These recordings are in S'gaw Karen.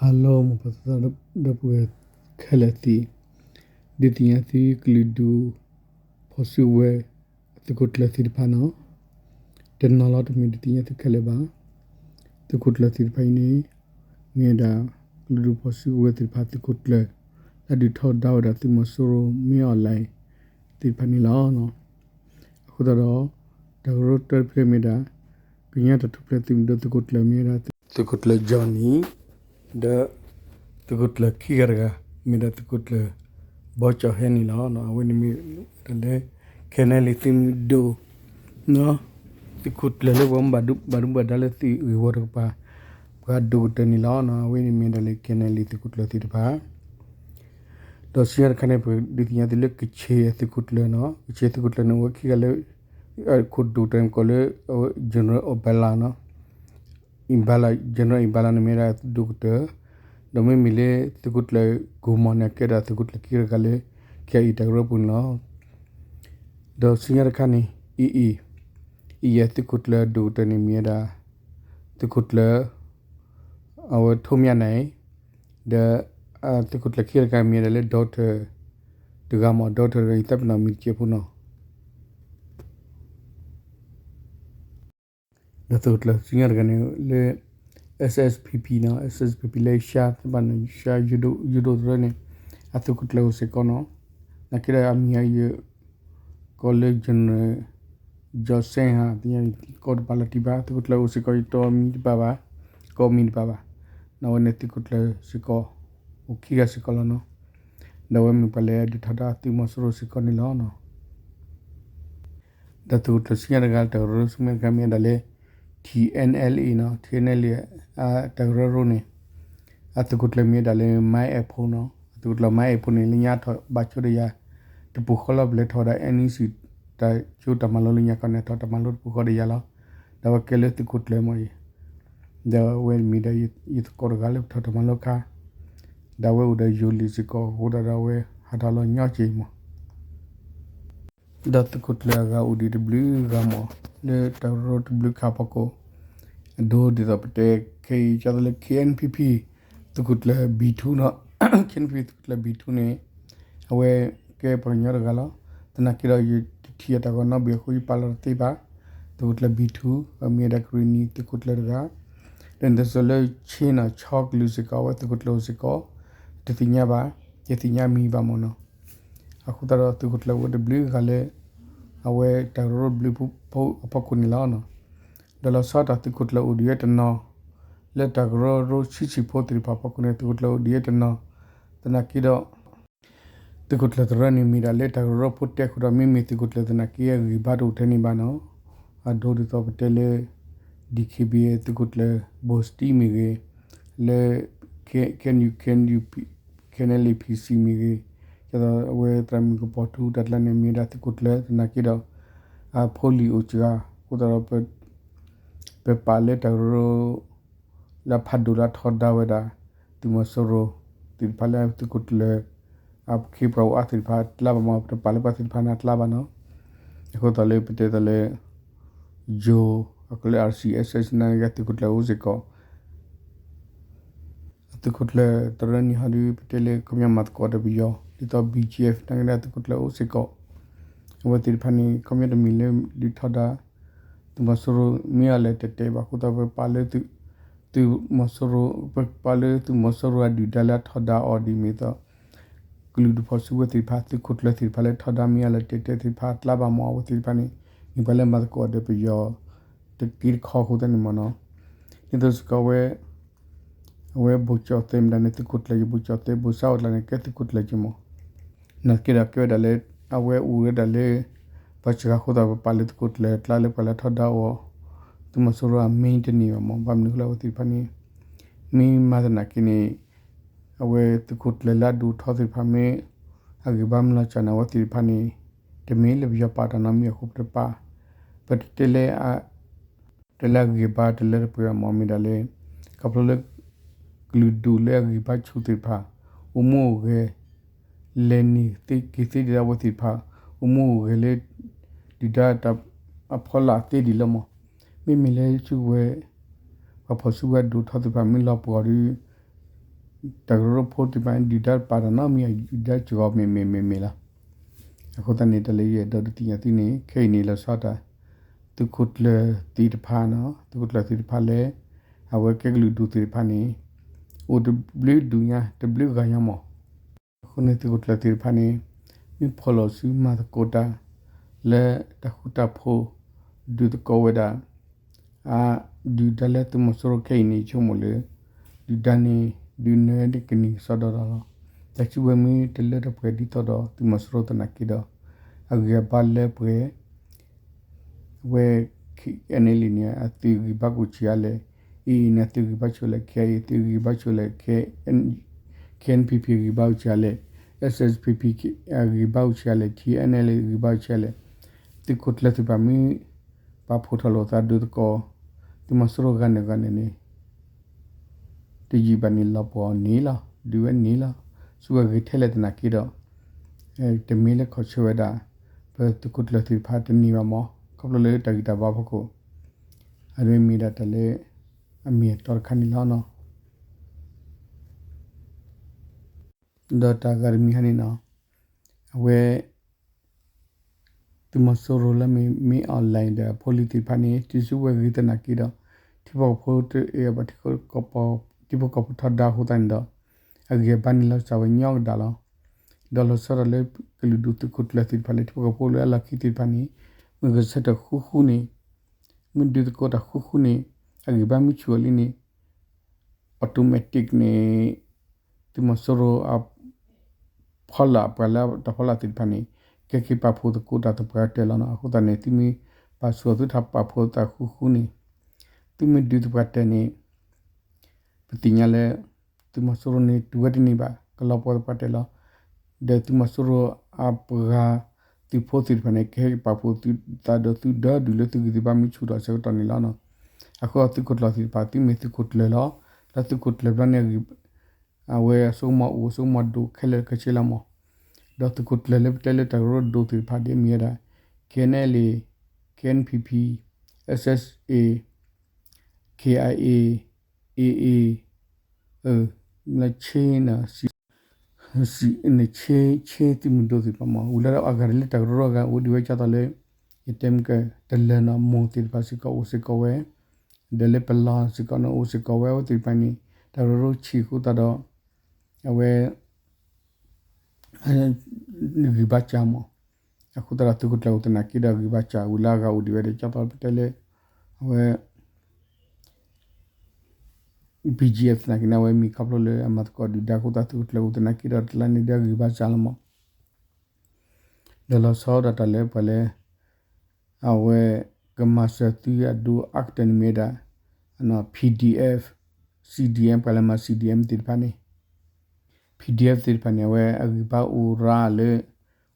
အလီၢ်မုၢ်ပသီဒီပုၢ်ဝဲၢ်ခဲလၢာ်သ့ၣ်, ဒုးသ့ၣ်ညါသုကလုာ်ဒူၣ်ဖီၣ်စုကဝဲၤ သုးခိၣ်ကျၢၢ်သ့ၣ်တဖၣ်န့ၣ်, တနီၤလီၤတမ့ၢ်ဒုးသ့ၣ်ညါသုခဲလၢာ်ဘၣ်. သုးခိၣ်ကျၢၢ်သ့ၣ်တဖၣ်အံၤန့ၣ် မ့ၢ်ဝဲဒၣ် ကလုာ်ဒူၣ်ဖီၣ်စုကဝဲၤသ့ၣ်တဖၣ်သုးခိၣ်ကျၢၢ် လၢဒုးထီဒါဝဲဒၣ်သုးမီၤစိရိၤ မ့ၢ်အီၣ်လဲၣ် သ့ၣ်တဖၣ်န့ၣ်လီၤ. အဃိသတးဒီး တၢ်ကရၢတၢတဖျၢၣ်မ့ၢ်ဒၣ် ကညီတၢ်ထူၣ်ဖျဲးသုးမုၢ်ဒိၣ်သုးခိၣ်ကျၢၢ်မ့ၢ်ဝဲဒၣ် သုးခိၣ်ကျၢၢ် Johnny ဒီး သုးခိၣ်ကျၢၢ်ခံဂၤတဂၤ မ့ၢ်ဒၣ်သုးခိၣ်ကျၢၢ် ဘီကၠီၣ်ဟဲန့ၣ်လီၤ. အဝဲန့ၣ်မ့ၢ်ဝဲဒၣ်လၢ ခဲနဲလံ သုးမုၢ်ဒိၣ် သုးခိၣ်ကျၢၢ်လၢပှၤဘၣ်ဒူဘၣ်ဒါလၢသုးဂ့ၢ်ဝီတကပၤ ပှၤဒိၣ်ကတၢၢ်န့ၣ်လီၤ. အဝဲန့ၣ်မ့ၢ်ဒၣ်လၢ ခဲနဲလံ သုးခိၣ်ကျၢၢ်သ့ၣ်တဖၣ် ဒီးဆူညါတခါန့ၣ် ပဒုးသ့ၣ်ညါသုလၢကခ့ၣ်သုးခိၣ်ကျၢၢ်န့ၣ်, ကခ့ၣ်သုးခိၣ်ကျၢၢ်န့ၣ် အဝဲခံဂၤလၢ ခိၣ်ဒိၣ်တၢၢ်ကိးလၢ General Obala န့ၣ်, General Obala န့ၣ်မ့ၢ်ဒၣ်ဒိၣ်ကတၢၢ်, ဒီးမ့မ့ၢ်လၢသုးခိၣ်ကျၢၢ်ကိၢ်မီၢ်န့ၣ် အကဲဒၣ်သုးခိၣ်ကျၢၢ်ခံဂၤတဂၤလၢ ခဲအံၤတၢ်ကရၢပူၤန့ၣ်လီၤ. ဒီးဆူညါတခါန့ၣ် အံၤအံၤ အံၤယဲသုးခိၣ်ကျၢၢ်ဒိၣ်ကတၢၢ်န့ၣ်မ့ၢ်ဝဲဒၣ် သုးခိၣ်ကျၢၢ် အဝဲထိးမၠၣ်နဲၣ်, ဒီး သုးခိၣ်ကျၢၢ်ခံဂၤတဂၤမ့ၢ်ဝဲဒၣ်လၢ ဒီထၢၣ် တဂၤမ့ၢ် ဒီထၢၣ်တဂၤအံၤ သးပ့ၤနီၣ်မံၤတစဲးဖိန့ၣ် ဒီးသုးခိၣ်ကျၢၢ်ဆူညါတဂၤန့ၣ်လၢ SSPP န့ၣ်, SSPP လၢရှါသ့ၣ်တဖၣ်န့ၣ် ရှါယိၤဒိၣ်သရၢန့ၣ် အသုးခိၣ်ကျၢၢ်အိၣ်စ့ၢ်ကီးန့ၣ်, နာ်က့ဒီးအမံၤအယၢၢ် ကိးလၢ General Johnson ဟါ ကိးတပာ်လီၤတံၢ်ဘၣ် သုးခိၣ်ကျၢၢ်အိၣ်စ့ၢ်ကီး ယတီမံၤတပာ်ဘၣ်, ကိးမံၤတပာ်ဘၣ်, န့ၣ်အဝဲန့ၣ်သုးခိၣ်ကျၢၢ်စ့ၢ်ကီး အိၣ်ခံဂၤစ့ၢ်ကီးလီၤန့ၣ်, ဒီးအဝဲမ့ၢ်ပှၤလၢဒုးထီဒါသုးမီၤစိရိၤစ့ၢ်ကီးန့ၣ်လီၤ. ဒီးသုးခိၣ်ကျၢၢ်ဆူညါတဂၤ တၢ်ကရၢဆူမဲာ်တခါမ့ၢ်ဝဲဒၣ်လၢ TNLA န့ၣ်, TNLA တၢ်ကရၢကရိန့ၣ် အသုးခိၣ်ကျၢၢ်မ့ၢ်ဝဲဒၣ်လၢ မါအဲၣ်ဖိန့ၣ်, အသုးခိၣ်ကျၢၢ်မါအဲၣ်ဖိန့ၣ် လၢညါထီၣ်ဘၣ်ဆိဒီးယၤ တပူၤဃီလီၤ ပလဲၤထီၣ်ဝဲဒၣ် NEC တၢ်ကၠိတၢ်မၤလိလၢညါခီန့ၣ် ထီၣ်တၢ်မၤလိတပူၤဃီဒီးယၤလီၤ. ဒီးအဝဲကဲလၢသုးခိၣ်ကျၢၢ်မ့ၢ်အံၤ, ဒီးအဝဲမ့ၢ်ဒၣ်ယသကိးတဂၤလၢပထီၣ်တၢ်မၤလိအခါ, ဒီးအဝဲအိၣ်ဒီးယိၤလံၤစ့ၢ်ကီး အဃိသတးဒီးအဝဲဟးထီၣ်လီၤညီက့ၤမး ဒီးသုးခိၣ်ကျၢၢ်အဂၤအိၣ်ဒံးတဘျုးဂၤမး လၢတၢ်ကရၢတဘျုးခါဖီခိၣ်, အဒိဒ်သိးပတဲခဲအံၤ ကၢ်သိးလၢ KNPP သုးခိၣ်ကျၢၢ် ဘံၣ်ထူန့ၣ်, KNPP သုးခိၣ်ကျၢၢ် ဘံၣ်ထူန့ၣ် အဝဲကဲပှၤကညီတဂၤလီၤ. သနာ်က့ဒီး ယတထံၣ်အတၢ်ဂီၤနီတဘ့ၣ်အဃိ ယပာ်လီၤတသ့ဘၣ်. သုးခိၣ်ကျၢၢ် ဘံၣ်ထူ အမ့ၢ်ဝဲဒၣ်ကရံၣ်နံၤသုးခိၣ်ကျၢၢ်တဂၤ, ဒီးန့ၣ်တစိၤလၢ ခ့ၣ်နီၣ် ခၠီကလုာ်စ့ၢ်ကီး အဝဲသုးခိၣ်ကျၢၢ်အိၣ်စ့ၢ်ကီး, တသ့ၣ်ညါဘၣ်, ယသ့ၣ်ညါမံၤဘၣ်မးန့ၣ် အဃိသတးဒီးသုးခိၣ်ကျၢၢ်အိၣ်ဝဲတဘျုးဂၤလၢ အဝဲတၢ်ကရၢတဘျုးဖီခိၣ်န့ၣ်လီၤ. ဒီးလီၤဆီဒၣ်တၢ်သုးခိၣ်ကျၢၢ်အိၣ်ဒံးဝဲတနီၤ လၢတၢ်ကရၢကရိဆံးဆံးဖိသ့ၣ်တဖၣ်ဖီခိၣ်န့ၣ် သုးခိၣ်ကျၢၢ်အိၣ်ဒံးဝဲတနီၤ, သနာ်က့ဒီး သုးခိၣ်ကျၢၢ်တရၢန့ၣ်မ့ၢ်ဒၣ်လၢတၢ်ကရၢဖိတဲအဃိဒီး မ့မ့ၢ်သုးခိၣ်ကျၢၢ်သနာ်က့အဂံၢ်ဘါတအိၣ်ထဲန့ၣ်ဘၣ်န့ၣ်, အဒိဒ်သိးပတဲလၢ DKBA သုးခိၣ်ကျၢၢ် ဘိၣ်စတံမ့ၢ်ဂ့ၤ, လၢ KNU, KNU, KNLA PC မ့ၢ်ဂ့ၤ, ဒ်သိးအဝဲသရၣ်မုၣ်ကပီၤထူတၢ်ကျါန့ၣ် မ့ၢ်ဝဲဒၣ်သုးခိၣ်ကျၢၢ်သနာ်က့ဒီး အဖိလံၤအိၣ်စှၤ, အဃိသတးဒီး ပပာ်လၢတၢ်ကရၢ လၢအဖးဒိၣ်လၢအထီဒါဝဲဒၣ် သုးမီၤစိရိၤသ့ၣ်တဖၣ်လၢသုးခိၣ်ကျၢၢ် အခ့ပှၤအိၣ်အါသ့ၣ်တဖၣ်အကျါဘၣ်မး ပတပာ်လၢပှၤသ့ၣ်တဖၣ်န့ၣ်အကျါဘၣ်န့ၣ်, အဃိသတးလၢပတဲသးလၢ ယိၤ အကလၢ RCSS နာ်က့ သုးခိၣ်ကျၢၢ်အိၣ်စ့ၢ်ကီး အသုးခိၣ်ကျၢၢ်တရၢန့ၣ်ဟီဒုး ပတဲလၢခီပညီမၤသကိးဒီးပယီၤ ဒ်သိး BGF နာ်က့ဒၣ်သုးခိၣ်ကျၢၢ်အိၣ်စ့ၢ်ကီး, အဝဲသ့ၣ်တဖၣ်န့ၣ် ခီပညီတမ့ၢ်လၢဒုးထီဒါ သုးမီၤစိရိၤမ့ၢ်အီၤလဲၣ်တဲာ်တဲာ်ဘၣ်အဃိသတး ပပာ်လၢ သုးမီၤစိရိၤ ပပာ်လၢသုးမီၤစိရိၤအဒုၣ်ဒါလၢအထီဒါအီၤဒ်မ့ၢ်သိး ကလုာ်ဒူၣ်ဖီၣ်စုကဝဲၤသ့ၣ်တဖၣ် သုးခိၣ်ကျၢၢ်သ့ၣ်တဖၣ်လၢထီဒါမ့ၢ်အီၤလဲၣ်တဲာ်တဲာ်သ့ၣ်တဖၣ်အကျါဘၣ်မး အဝဲသ့ၣ်တဖၣ်န့ၣ် မ့ၢ်ပှၤလၢမၤသကိးဒီးပယီၤ တက့တခီအဃိသတးန့ၣ်မးန့ၣ်, ဒ်သိးစ့ၢ်ကီးဝဲ အဝဲဘိၣ်ကၠီၣ်သဲးမတၤန့ၣ် သုးခိၣ်ကျၢၢ်ယိၤ ဘိၣ်ကၠီၣ်သဲး ဘိၣ်စၢ်အိၣ်ကျါန့ၣ် ကဲသုးခိၣ်ကျၢၢ်ယိၤမး, နာ်က့ဒီးကဲဝဲဒၣ်လၢ အဝဲအိၣ်ဝဲဒၣ်လၢ ပှၤစှၤအဃိသတး ပပာ်လၢသုးခိၣ်ကျၢၢ်အကျါလၢပှၤလၢထီဒါအီၤ သုးမီၤစိရိၤအမ့ၢ်တန့ၢ်ဘၣ်မး ဘၣ်မနုၤအဃိလၢအဝဲသ့ၣ်တဖၣ်န့ၣ် မ့ၢ်မၤသနာ်က့န့ၣ် အဝဲသုးခိၣ်ကျၢၢ်လၢအဒိၣ်ထီသ့ၣ်တဖၣ်မ့ၢ် အဂံၢ်ဘါမုၢ်လီၤစှၤန့ၣ် အဝဲသ့ၣ်တဖၣ်န့ၣ် တမ့ၢ်လၢပယီၤပာ်တၢ်နီတမံၤအဃိပတပာ်, ပတတဲလၢ တဲလၢအဂံၢ်ဘါတလၢတပှဲၤဘၣ်မး မ့ၢ်ဒၣ်လၢ ခီဖျိလၢ ကလုာ်ဒူၣ်လၢအဂံၢ်ဘါဆူၣ်သ့ၣ်တဖၣ် အိၣ်မူအိၣ်ဂဲၤ လဲၤနုာ်သ့က့ၤသ့ဒ်သိးအဝဲသ့ၣ်တဖၣ် အိၣ်မူအိၣ်ဂဲၤလၢ ဒုၣ်ဒါတၢ်အဖီလာ်သ့ဒ်လီၤမး, မ့မ့ၢ်လၢစုကဝဲၤ ပှၤဖီၣ်စုကဝဲၤဒိၣ်ထီသ့ၣ်တဖၣ်မ့ၢ်လီၤပှီၢ်ဒီး တၢ်ကရၢကရိဖိသ့ၣ်တဖၣ်န့ၣ် ဒုၣ်ဒါတပာ်တၢ်နီတမံၤ ဒုၣ်ဒါစ့ၢ်ကီးမ့ၢ်မ့ၢ်မ့ၢ်မ့ၢ်လီၤ. အဃိသတးန့ၣ် တၢ်လၢယအဲၣ်ဒိးဒုးသ့ၣ်ညါသုန့ၣ် ခဲအံၤန့ၣ် လီၤဆီဒၣ်တၢ် သုးခိၣ်ကျၢၢ်သ့ၣ်တဖၣ်နီၤ သုးခိၣ်ကျၢၢ်သ့ၣ်တဖၣ်လၢ အဝဲကဲကလုာ်ဒူၣ်သ့ၣ်တဖၣ်န့ၣ် အိၣ်တဘျုးဒူၣ်ညါ တဘျုးဂၤညါမး. အဃိန့ၣ် သုးခိၣ်ကျၢၢ်သ့ၣ်တဖၣ်န့ၣ် မ့ၢ်ဖီၣ်လီၤစုမၤသကိးတၢ် လၢတၢ်ဃူတၢ်ဖိး ဒုးသကိးဝဲဒၣ် အဒုၣ်ဒါလၢသုးမီၤစိရိၤခဲအံၤန့ၣ် ဆိကမိၣ်လၢ ဒုၣ်ဒါန့ၣ် ဒုးနၢၤဒၣ်ကနံၤကစီဒီဒီလီၤ. တၢ်စုကဝဲၤမ့ၢ်တလၢတပှဲၤဒ်သိးဒီး သုးမီၤစိရိၤသနာ်က့ဒီး အဂံၢ်အဘါလၢပှဲၤ အဝဲ KNLA န့ၣ် အသုးဂံၢ်ဘါကအိၣ်ဆံးအါလဲၣ်, AA န့ၣ် အသုးဂံၢ်ဘါဆံးလဲၣ်, KIA သုးဂံၢ်ဘါဆံးလဲၣ်, KNPP ဂံၢ်ဘါအိၣ်ဆံးအါလဲၣ်, SSPP ဂံၢ်ဘါအိၣ်ဆံးအါလဲၣ်, TNLA ဂံၢ်ဘါအိၣ်ဆံးအါလဲၣ်, သုးခိၣ်ကျၢၢ်သ့ၣ်တဖၣ်မ့ၢ် ပာ်ဖှိၣ်ထီၣ်လိာ်သးဒုးသကိး သုးမီၤစိရိၤဂၤန့ၣ်ဂၤန့ၣ်န့ၣ် တယံာ်ဘၣ်န့ၣ် လီၤပှီၢ်န့ၣ်လီၤ, ဒုးဝဲန့ၣ်လီၤ, စုကဝဲၤဂ့ၤထဲလဲၣ်သနာ်က့ဒီး တမ့ၢ်လၢခီဆၢဝဲဒၣ် ပသုးခိၣ်ကျၢၢ်သ့ၣ်တဖၣ်တန့ၢ်ဘၣ်မး, ခီဖျိလၢတၢ်ဂံၢ်တၢ်ဘါဖီခိၣ်, အမ့ၢ်မ့ၢ်ဒၣ်တၢ်လၢ အမ့ၢ်အတီတခါန့ၣ်လီၤနီၤ. ဒီးတၢ်ဂၤတမံၤဟါန့ၣ်နီၤ, အဝဲ သုးမီၤစိရိၤလၢမ့ၢ် မ့ၢ် online ဒီးဖိလံၤသ့ၣ်တဖၣ်န့ၣ် တုၤစုကဝဲၤဂ့ၤသနာ်က့ဒီး ထံဖိကီၢ်ဖိတအဲၣ်ဘၣ် ထံဖိကီၢ်ဖိထီဒါအဃိသတးန့ၣ်ဒီး အဂံၢ်အဘါန့ၣ်လီၤစၢ်ဝဲညီကဒၣ်လီၤ. ဒီးလီၤဆီဒၣ်တၢ်လၢကလုာ်ဒူၣ်သုးခိၣ်ကျၢၢ်သ့ၣ်တဖၣ်လၢထံဖိကီၢ်ဖိလၢအလီၢ်ခံသ့ၣ်တဖၣ်န့ၣ် မ့ၢ်ဂဲၤဆၢထၢၣ်ဃုဃုန့ၣ် မ့ၢ်ဒုးသကိးတၢ်ဃုဃုန့ၣ် အဂံၢ်ဘါမ့ၢ်ဆူၣ်အီၤလံန့ၣ် automatic န့ၣ် သုးမီၤစိရိၤအ ဖီလာ် ပှၤလၢတၢ်ဖီလာ်သ့ၣ်တဖၣ်န့ၣ် ကဟဲက့ၤပာ်ဖှိၣ်သကိးတၢ်သပှၢ်တၢၢ်လီၤနီၤ. အဃိသတးန့ၣ် သုမ့ၢ်ပာ်ဆူၣ်အီၤသုတၢ်ပာ်ဖှိၣ်သးဃုဃုန့ၣ် သုမ့ၢ်ဒုးသပှၢ်တၢၢ်န့ၣ် ပသ့ၣ်ညါလၢ သုးမီၤစိရိၤန့ၣ် တုၤဝဲတန့ၢ်ဘၣ် ကလီၤပှီၢ်သပှၢ်တၢၢ်လီၤ. ဒီးသုးမီၤစိရိၤအပှၤသုးဖိသ့ၣ်တဖၣ်န့ၣ် ကဟဲက့ၤပာ်ဖှိၣ်သးဒီးသုဒီဒူၣ်လၢသုဂံၢ်သုဘါမ့ၢ်ဆူၣ်ထီၣ်ဆၢကတီၢ်န့ၣ်လီၤနီၤ. အဃိသုးခိၣ်ကျၢၢ်သ့ၣ်တဖၣ် သုမ့ၢ်သုးခိၣ်ကျၢၢ်လီၤ. လၢသုးခိၣ်ကျၢၢ်ဘျီန့ၣ် အဝဲအစိကမီၤအိၣ် အစိကမီၤဒိၣ်ခဲလၢာ်ခဲဆ့လီၤမး. ဒီးသုးခိၣ်ကျၢၢ်လၢပတဲလၢတၢ်ကရၢကရိဒိၣ်သ့ၣ်တဖၣ်ဒ်အမ့ၢ်ဝဲဒၣ် KNLA, KNPP, SSA, KIA, AA, လၢဆ့ ဆ့သုးမုၢ်ဒိၣ်သ့ၣ်တဖၣ်မး ဝံၤလၢအဂၤတလၢတၢ်ကရၢကရိအဂၤအိၣ်ဒံးဝဲကၢ်သိးလၢ ယတဲမ့ၢ်က တလၢၤနီၤ မိၢ်သ့ၣ်တဖၣ်စ့ၢ်ကီးအိၣ်စ့ၢ်ကီးဝဲ, ဒီးလၢပလီၢ်စ့ၢ်ကီးန့ၣ်အိၣ်စ့ၢ်ကီးဝဲ အဝဲသ့ၣ်တဖၣ်န့ၣ် တၢ်ကရၢကရိဆံးအဃိသတးဒီး အဝဲ ဂံၢ်ဘါစၢ်မး, အဃိသတးဒီးသုးခိၣ်ကျၢၢ်အိၣ်သနာ်က့ဒီးဂံၢ်ဘါစၢ် ဝံၤလၢအဂၤအိၣ်ဒံးဝဲဒီး ကၢ်သိးပတဲလၢ အဝဲ BGF သနာ်က့န့ၣ် အဝဲမ့ၢ်ခီဖျိလၢအမၤသကိးဒုၣ်ဒါအဃိသတး သုးခိၣ်ကျၢၢ်အိၣ်သနာ်က့ဒီး တလါန့ၣ်ဒီးဂံၢ်ဘါစၢ်လီၤမး. ဒီးလီၤဆီဒၣ်တၢ်လၢပှၤလၢ အဝဲကမၤစၢၤသုအဒိအါကတၢၢ်န့ၣ်မ့ၢ်ဝဲဒၣ် PDF, CDM ပှၤလၢမၤ CDM သ့ၣ်တဖၣ်န့ၣ် PDF သ့ၣ်တဖၣ်န့ၣ် အဝဲအဂံၢ်ဘါအိၣ်ရၤလၢ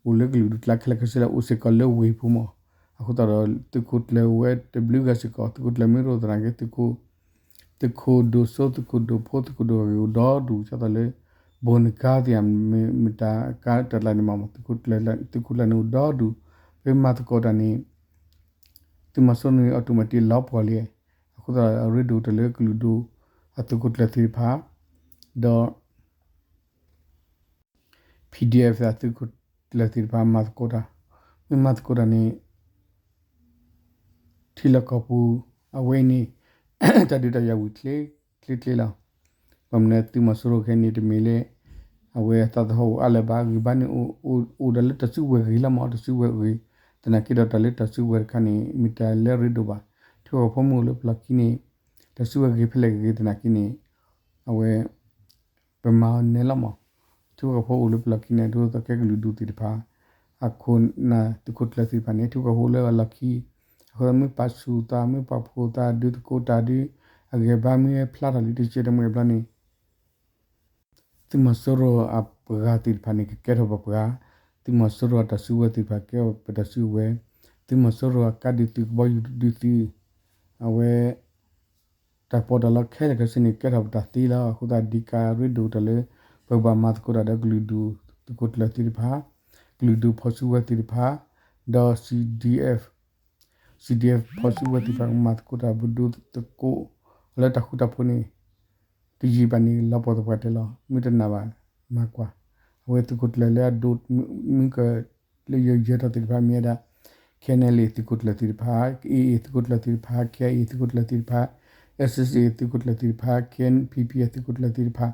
အိၣ်လၢကလုာ်ဒူၣ်ကျါခဲလၢာ်ခဲဆ့လၢအိၣ်စ့ၢ်ကီးလၢဝ့ၢ်ပူၤမး, အဃိသတးဒီး သုးခိၣ်ကျၢၢ်အိၣ်ဝဲတဘျုးဂၤစ့ၢ်ကီး သုးခိၣ်ကျၢၢ်မ့ၢ်ရိၣ်သနာ်က့ သုးခိၣ်ဒိၣ်စိ သုးခိၣ်ဒိၣ်ဖိ သုးခိၣ်ဒိၣ်ဂၤဂ့ၤအိၣ်ဒီဒူၣ် ကၢ်သိးလၢ ဘိၣ်နကါသ့ၣ်ဧါ မ့ၢ်တၢ်ကါတၢ်လၢန့ၣ်မး သုးခိၣ်ကျၢၢ်န့ၣ်အိၣ်ဒီဒူၣ် ပမၤသကိးတၢ်န့ၣ် သုးမီၤစိရိၤန့ၣ် automatic လီၤပှီၢ်လံ, အဃိသတးအရ့ဒိၣ်တၢ်လၢကလုာ်ဒူၣ် အသုးခိၣ်ကျၢၢ်သ့ၣ်တဖၣ် ဒီး PDF အသုးခိၣ်ကျၢၢ်သ့ၣ်တဖၣ်မၤသကိးတၢ်, မ့ၢ်မၤသကိးတၢ်န့ၣ် ထံလီၢ်ကီၢ်ပူၤ အဝဲအံၤန့ၣ် တၢ်ဒုးတၢ်ယၤဝံၤချ့ချ့လီၤ. ဘၣ်မနုၤ သုးမီၤစိရိၤခဲအံၤန့ၣ် တမ့ၢ်လၢ အဝဲအသးသဟီၣ်အိၣ်အါလၢၤဘၣ်, ဂံၢ်ဘါန့ၣ် အိၣ်ဒၣ်လၢတၢ်စုကဝဲၤဂ့ၤလီၤမး, တၢ်စုကဝဲၤဂ့ၤ, သနာ်က့ဒီးတၢ်လၢတၢ်စုကဝဲၤတခါန့ၣ် မ့ၢ်တၢ်လၢအရ့ဒိၣ်ဘၣ်. ထံဖိကီၢ်ဖိမ့ၢ်အိၣ်လၢပလီၢ်ခံန့ၣ် တၢ်စုကဝဲၤဂ့ၤဖဲလဲၣ်ဂ့ၤသနာ်က့န့ၣ် အဝဲ ပမၤအီၤနဲလီၤမး. ထံဖိကီၢ်ဖိအိၣ်လၢပလီၢ်ခံန့ၣ် ဒ်သိးကဲကလုာ်ဒူၣ်သ့ၣ်တဖၣ် အခိၣ်နၢ်သုးခိၣ်ကျၢၢ်သ့ၣ်တဖၣ်န့ၣ် ထံဖိကီၢ်ဖိလၢအလီၢ်ခံ အဃိသတးမ့ၢ်ပာ်ဆူၣ်သး မ့ၢ်ပာ်ဖှိၣ်သး ဒုးသကိးတၢ်ဒုး အဂံၢ်ဘါမ့ၢ်ဖျါထီၣ်လံတကဲတမှဲဘျီန့ၣ် သုးမီၤစိရိၤအပှၤသ့ၣ်တဖၣ်န့ၣ် ကကဲထီၣ်ပပှၤ, သုးမီၤစိရိၤအတၢ်စုကဝဲၤသ့ၣ်တဖၣ်ကဲထီၣ်ပတၢ်စုကဝဲၤ, သုးမီၤစိရိၤအကါဒုးသုး ကဘီယူၤဒုးသုး, အဝဲ တၢ်ပီးတၢ်လီခဲလၢာ်ခဲဆ့န့ၣ် ကဲထီၣ်ပတၢ်သ့လီၤ. အဃိသတးဒ်ကါရ့ဒိၣ်တၢ်လၢ ပကဘၣ်မၤသကိးတၢ်ဒီးကလုာ်ဒူၣ်သုးခိၣ်ကျၢၢ်သ့ၣ်တဖၣ်, ကလုာ်ဒူၣ်ဖီၣ်စုကဝဲၤသ့ၣ်တဖၣ်, ဒီး CDF, CDF ဖီၣ်စုကဝဲၤသ့ၣ်တဖၣ် ကမၤသကိးတၢ် ပဒိးသကိးလၢတၢ်ဃူတၢ်ဖိးန့ၣ် ယံာ်ဘၣ်န့ၣ် လီၤပှီၢ်သပှၢ်တၢၢ်လီၤ. မ့ၢ်တနာ်ဘၣ် မၤကွၢ်. အဝဲသုးခိၣ်ကျၢၢ်လၢအဒိၣ် မုၢ်က လၢယယဲထီၣ်သ့ၣ်တဖၣ်မ့ၢ်ဝဲဒၣ် K N L A သုးခိၣ်ကျၢၢ်သ့ၣ်တဖၣ်, A A သုးခိၣ်ကျၢၢ်သ့ၣ်တဖၣ်, K I A သုးခိၣ်ကျၢၢ်သ့ၣ်တဖၣ်, S S A သုးခိၣ်ကျၢၢ်သ့ၣ်တဖၣ်, K N P P သုးခိၣ်ကျၢၢ်သ့ၣ်တဖၣ်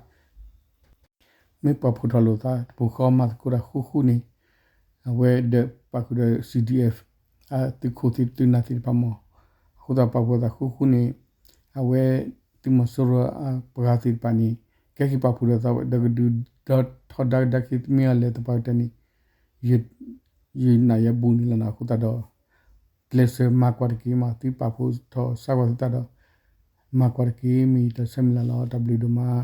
မ့ၢ်ပာ်ဖှိၣ်ထီၣ်လိာ်သး တပူၤဃီမၤသကိးတၢ်ဃူဃူန့ၣ် အဝဲဒီးပာ်ဃုာ်ဒီး C D F အသုးခိၣ်သုးနၢ်သ့ၣ်တဖၣ်မး. အဃိသတးပာ်ဖှိၣ်သးဃူဃူန့ၣ် အဝဲသုးမီၤစိရိၤအပှၤသ့ၣ်တဖၣ်န့ၣ် ကဲက့ၤပာ်ဖှိၣ်ဒီးသးဒီးကဒုးဒီထီဒါကဒါက့ၤမ့ၢ်အီၤလဲၤသပှၢ်ကတၢၢ်န့ၣ် ယနာ်ယဘူၣ်န့ၣ်လီၤနီၤ. အဃိသတးဒီး ကျဲးစၢးမၤကွၢ်တက့ၢ်မး, သုပာ်ဖှိၣ်ထီၣ်စးကွၢ်သုသးဒီး မၤကွၢ်တက့ၢ် မ့ၢ်ယတၢ်ဆၢမုၢ်လၢ်လီၤ. တၢ်ဘျုးဒိၣ်မး.